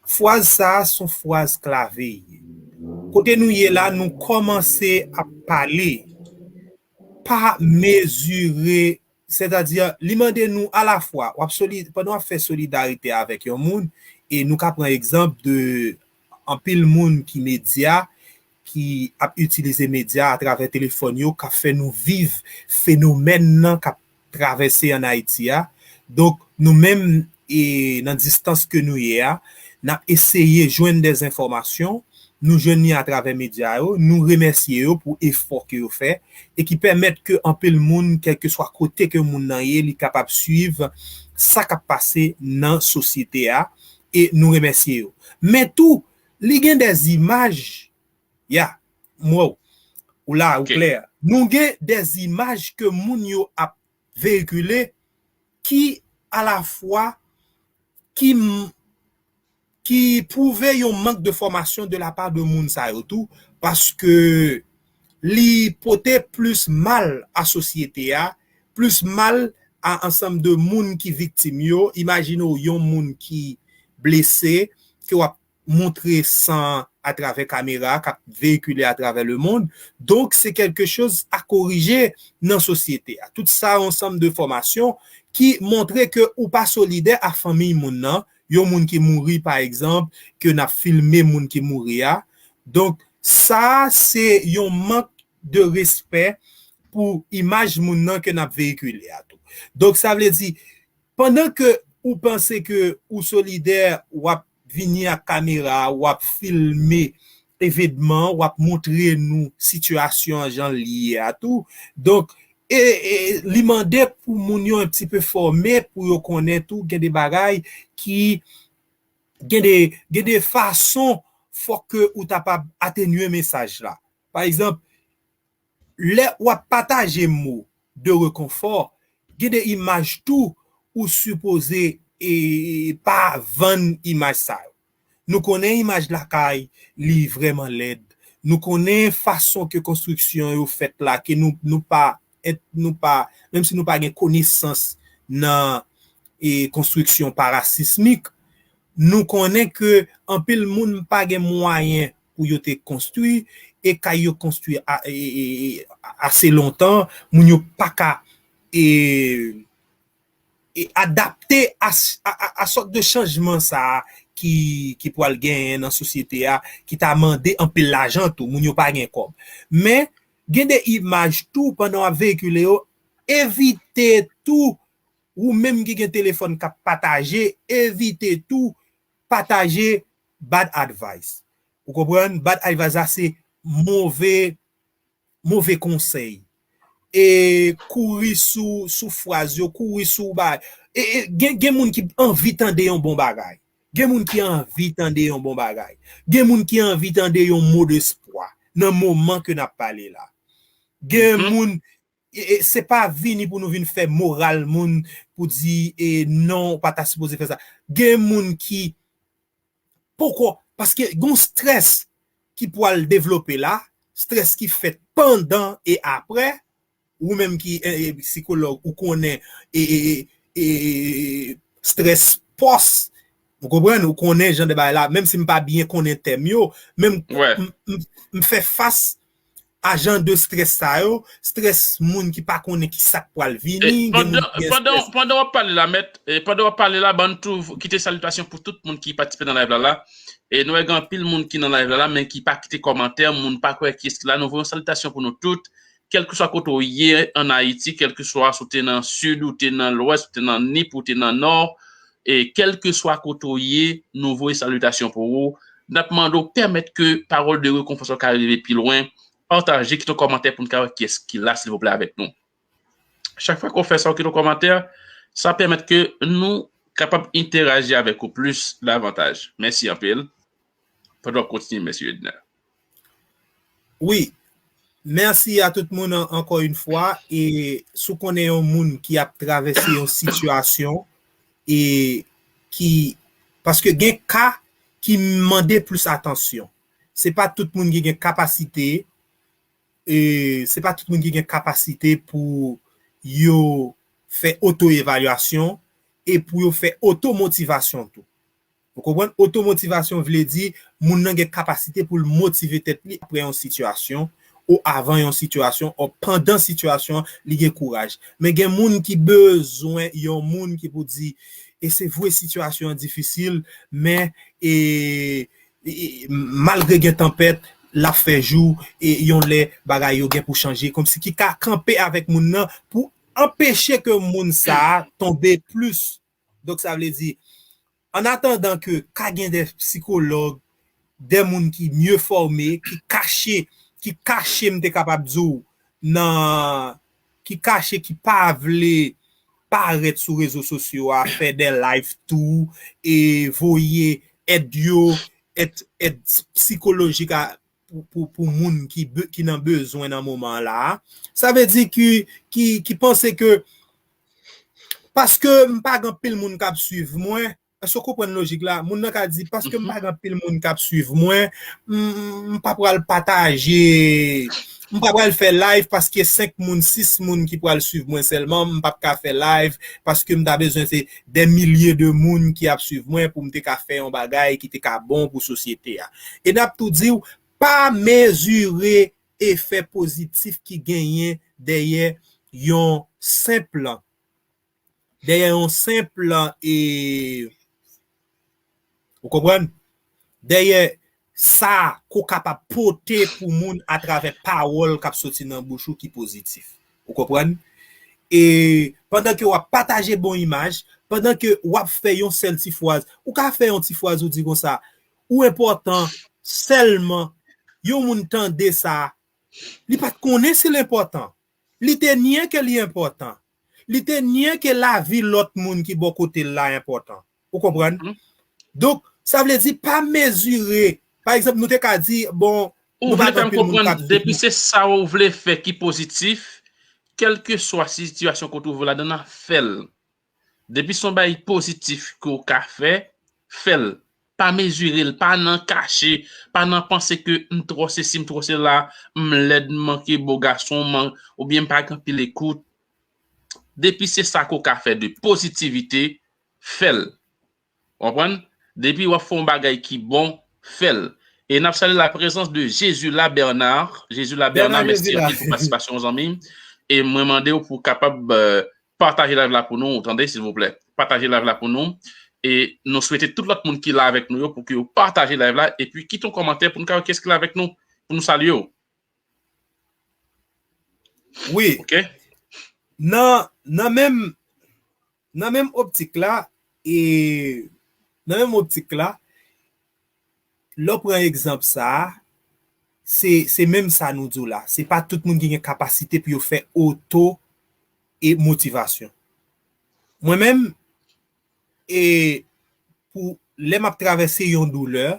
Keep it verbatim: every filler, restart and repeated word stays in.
Fraz sa a se yon fraz klave. Kote nou ye la, nou kòmanse ap pale, pa mezire, sètadi, li mande nou alafwa, w ap soli, pandan w ap fè solidarite avèk yon moun, e nou ka pran egzanp de anpil moun ki medya, ki ap itilize medya atravè telefòn yo, k ap fè nou viv fenomèn nan k ap travèse ann Ayiti a. Donk, nou menm, e nan distans ke nou ye a, n ap eseye jwenn de enfòmasyon, nou jwenn li atravè medya yo, nou remèsye yo pou efò ke yo fè, e ki pèmèt ke anpil moun, kèlkeswa kote ke moun nan ye, li kapab swiv sa k ap pase nan sosyete a, e nou remèsye yo. Men tou, li gen de imaj, ya, m wè w, ou la, ou klè. Nou gen de imaj ke moun yo ap veyikile ki alafwa, ki, ki pwouve yon mank de fòmasyon de la pa de moun sa yo tou, paske li pote plis mal a sosyete a, plis mal a ansanm de moun ki viktim yo. Imajine w yon moun ki blese, ke w ap montre san atravè kamera k ap veyikile atravè lemonn. Donk, se kèlke choz a korije nan sosyete a. Tout sa, yon ansanm de fòmasyon ki montre ke ou pa solidè a fanmiy moun nan, yon moun ki mouri, pa egzanp, ke n ap filme moun ki mouri a. Donk, sa, se yon mank de respè pou imaj moun nan ke n ap veyikile a tou. Donk, sa vle di, pandan ke ou panse ke ou solidè, w ap vini ak kamera, w ap filme evenman, w ap montre nou sitiyasyon an jan l ye a tou. Donk, e, e, li mande pou moun yo un petit peu fòme, pou yo konnen tou, gen de bagay ki, gen de, gen de fason fòk ke ou ta pa atenye mesaj la. Pa egzanp, lè w ap pataje mo de rekonfò, gen de imaj tou ou sipoze, e, pa vann imaj sa yo. Nou konnen imaj lakay, li vrèman lèd. Nou konnen fason ke konstriksyon yo fèt la, ke nou, nou pa, nou pa, menm si nou pa gen konesans nan, e, konstriksyon parasismik, nou konnen ke anpil moun pa gen mwayen pou yo te konstwi, e kay yo konstwi a, e, e, e, ase lontan, moun yo pa ka, e, e adapte a, a, a, a sòt de chanjman sa a ki, ki pral genyen nan sosyete a, ki ta mande anpil lajan tou, moun yo pa gen kòb. Men, gen de imaj tou, pandan w ap veyikile yo, evite tou, ou menm ki gen telefòn k ap pataje, evite tou pataje bad advice. Ou konprann? Bad advice la se move, move konsèy. E kouri sou, sou fraz yo, kouri sou bagay. E, e gen, gen moun ki anvi tande yon bon bagay. Gen moun ki anvi tande yon bon bagay. Gen moun ki anvi tande yon mo despwa nan moman ke n ap pale la. Gen moun, e, e, se pa vini pou nou vin fè moral moun pou di, e, non, ou pa ta sipoze fè sa. Gen moun ki poko, paske gon strès ki pral devlope la, strès ki fèt pandan e aprè, ou menm ki, e, e, sikològ, ou konnen, e, e, e, e, strès pòs, ou konprann, ou konnen jan de bagay la, menm si m pa byen konnen tèm yo, men m, m, m, m fè fas a jan de strès sa yo, strès moun ki pa konnen ki sa k pral vini, gen moun ki gen strès. Pandan, pandan w ap pale la, mèt, e, pandan w ap pale la, ban n tou kite salitasyon pou tout moun ki patisipe nan live la la. E nou wè gen anpil moun ki nan live la la, men ki pa kite kòmantè, moun pa kwè kiyès ki la. Nou voye yon salitasyon pou nou tout, kèlkeswa kote w ye ann Ayiti, kèlkeswa si w te nan Sid, ou te nan Lwès, ou te nan Nip, ou te nan Nò, e kèlkeswa kote w ye, nou voye salitasyon pou ou. N ap mande w pèmèt ke pawòl de rekonfò sa yo ka rive pi lwen. Pataje, kite yon kòmantè pou n ka wè kiyès ki la, silvouplè, avèk nou. Chak fwa ke w fè sa, w kite yon kòmantè, sa pèmèt ke nou kapab entèraji avèk ou plis davantaj. Mèsi anpil. Pandan w ap kontinye, mèsi Edner. Wi. Mèsi a tout moun an-, ankò yon fwa. E si w konnen yon moun ki ap travèse yon sitiyasyon, e ki, paske gen ka ki mande plis atansyon. Se pa tout moun ki gen kapasite, e se pa tout moun ki gen kapasite pou yo fè oto-evalyasyon e pou yo fè oto-motivasyon tou. Ou konprann? Otomotivasyon vle di moun nan gen kapasite pou l motive tèt li apre yon sitiyasyon, ou avan yon sitiyasyon, ou pandan sitiyasyon an, li gen kouraj. Men gen moun ki bezwen yon moun ki pou di, e se vre sitiyasyon an difisil, men e, e, malgre gen tanpèt, l ap fè jou, e yon lè bagay yo gen pou chanje, kòmsi ki ka kanpe avèk moun nan pou anpeche ke moun sa a tonbe plis. Donk, sa vle di, an atandan ke ka gen de sikològ, de moun ki mye fòme, ki kache, ki kache, m te kapab di w, nan, ki kache, ki pa vle parèt sou rezo sosyo a, fè de live tou, e voye èd yo, èd, èd sikolojik a, pou, pou, pou moun ki, be- ki nan bezwen nan moman an la a. Sa vle di ki, ki, ki panse ke paske m pa gen anpil moun k ap swiv mwen, èske w konprann lojik la? Moun nan ka di, paske m pa gen anpil moun k ap swiv mwen, m, m pa pral pataje, m pa pral fè live paske senk moun, sis moun ki pral swiv mwen sèlman, m p ap ka fè live paske m ta bezwen se de milye de moun ki ap swiv mwen pou m te ka fè yon bagay ki te ka bon pou sosyete a. E n ap tou di w, pa mezire efè pozitif ki genyen dèyè yon senp, dèyè yon senp, e, ou konprann? Dèyè sa ke w kapab pote pou moun atravè pawòl k ap soti nan bouch ou ki pozitif. Ou konprann? E pandan ke w ap pataje bon imaj, pandan ke w ap fè yon sèl ti fraz, ou ka fè yon ti fraz ou di konsa, ou enpòtan, sèlman yon moun tande sa, li pa t konnen si l enpòtan. Li te nye ke li enpòtan. Li te nye ke lavi lòt moun ki bò kote l la enpòtan. Ou konprann? Donk, sa vle di pa mezire. Pa egzanp, nou te ka di, bon, nou pa gen anpil moun k ap swiv nou. Ou vle fè m konprann, depi se sa ou vle fè ki pozitif, kèlkeswa sitiyasyon ke w twouve w ladan nan, fè l. Depi se yon bagay pozitif ke w ka fè, fè l. Pa mezire l, pa nan kache, pa nan panse ke m twò sesi, m twò sela, m lèd, m manke bo gason, m, oubyen m pa gen anpil ekout. Depi se sa ke w ka fè de pozitivite, fè l. Ou konprann? Depi w ap fè yon bagay ki bon, fè l. E n ap salye la prezans de Jezila Bernard. Jezila Bernard, mèsi anpil pou patisipasyon w, zanmi m. E mwen mande w pou w kapab, euh, pataje live la pou nou, ou tande, silvouplè. Pataje live la pou nou. E nou swete tout lòt moun ki la avèk nou yo pou ke yo pataje live la. Epi kite yon kòmantè pou nou ka wè kiyès ki la avèk nou, pou nou salye yo. Wi. Ok. Nan, nan menm, nan menm optik la, e nan menm optik la, lè w pran egzanp sa a, se, se menm sa nou di w la. Se pa tout moun ki gen kapasite pou yo fè oto e motivasyon. Mwen menm, e pou lè m ap travèse yon doulè,